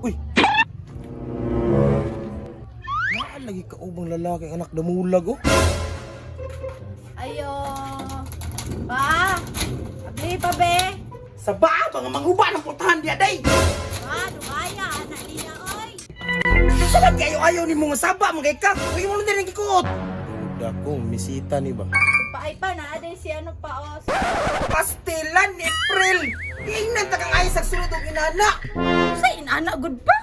Uy. Naa lagi ka ubang lalaki ang anak damulag oh. Ayo. Pa. Abli pa be. Sa ba mga manghuba ng putahan diya day. Pa, dugaya anak niya oy. Sa ba kayo ayaw ni mga saba mga ka? Uy mo na rin gikuot. Duda ko misita ni ba. Paay pa na aday si ano pa os. Pastilan ni April. Tingnan ta kang ayos sa sulod og inana. Sa inana gud pa.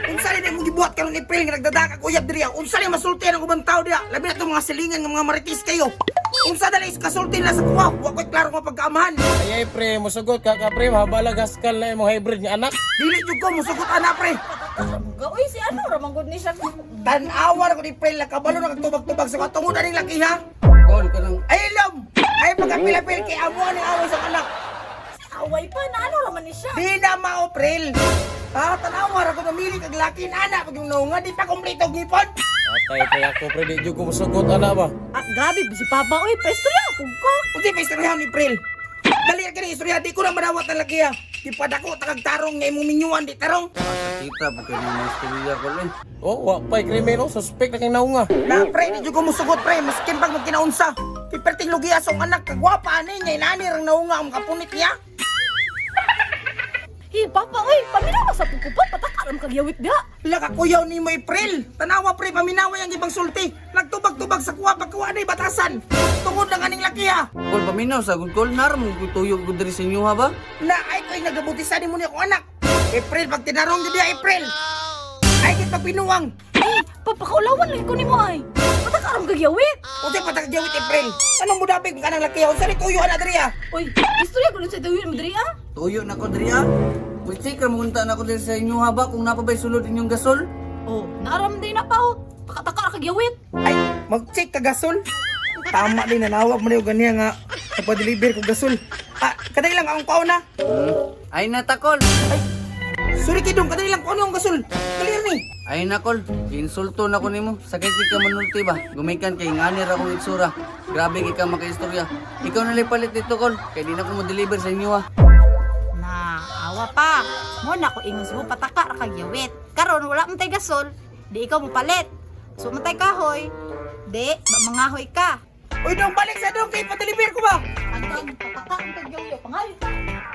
Unsa ni imong gibuhat karon ni April nga nagdadaka kag uyab diri? Unsa ni masulti ang ubang tao diha? Labi na tong mga silingan nga mga marites kayo. Unsa dali is kasulti na sa kuwa? Wa ko'y klaro nga pagkaamahan. Ay, ay pre, musugot ka ka pre, habala gaskal na imong hybrid nga anak. Dili jud ko musugot ana pre. Ga oy si ano ra man gud ni siya. Tan-awa na ko ni April nakabalo na kag tubag-tubag sa katungod aning laki ha. Kol ka ng Ay lom. Ay pagkapil-apil kay amo ani away sa anak. Si away pa na ano ra man ni siya. Di na mao April. Ha, tan-awa ra ko mamili kag laki na ana pag yung naunga di pa kompleto og ngipon. Atay kay ako pre, di jud ko musugot ana ba. Ah, grabe si Papa oy, pestorya pug ko. Unsa pa istoryahan ni April? Dali ka ni istorya di ko na madawat ang laki ha. Di pa dako takag tarong nga imong minyuan di tarong. kita po kayo ng istorya ko eh. Oh, wa pa'y krimen oh, suspect na kay naunga. Na pre, di jud ko musugot pre, maskin pag magkinaunsa. Piperting lugi asong anak kagwapa ani nya inani rang naunga ang kapunit niya. Hi Papa oy, paminaw sa pug ko pa pataka ra man kagyawit diha. Laka kuyaw ni mo April. Tanawa pre, paminaway ang ibang sulti. Nagtubag-tubag sa kuwa pagkuha na batasan. Tungod lang aning laki ha. Kol paminaw sa gud kol nar mo tuyo ko diri sa inyo ha ba? Na ay ko'y nagabutisan ni mo ni akong anak. April, pag tinarong jud diha, April. Ay kit pag pinuang. Ay, papakaulawan lang ko nimo ay. Pataka ra man kagyawit. Unsay patag-jawit April? Anong mudabig ka ng laki ha? Unsa ni tuyo ana diri ha? Oy, istorya ko nun sa tuyo mo diri ah. Tuyo na ko diri ha. Mutsik ra mo unta na ko diri sa inyo ha ba kung napabay sulod inyong gasol. Oh, naaram din na pa oh. Taka-taka ra kagyawit. Ay, mag-check ka gasol. Tama din, nanawag mo na yung ganyan nga. Nagpa-deliver ko gasol. Ah, kadali lang akong pauna. Ay na takol. Ay, sorry kidong, kadali lang pauna ang gasol. Clear ni. Ay na kol, insulto na ko nimo. Sakit ka manulti ba? Gumikan kay ngani ra akong itsura. Grabe kay ka makaistorya. Ikaw na lang palit dito kol, kay di na ko mo deliver sa inyo ha. Na, awa pa. Mo na ko ingon mo pataka ra kagyawit. Karon wala man tay gasol, di ikaw mo palit. So man tay kahoy, di ba mangahoy ka. Uy, dong, balik sa dong, kay pa-deliver ko ba? Antong pataka ang kagyawit, pangayo.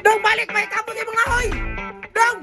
Dong, balik, may kapon yung mga hoy! Dong!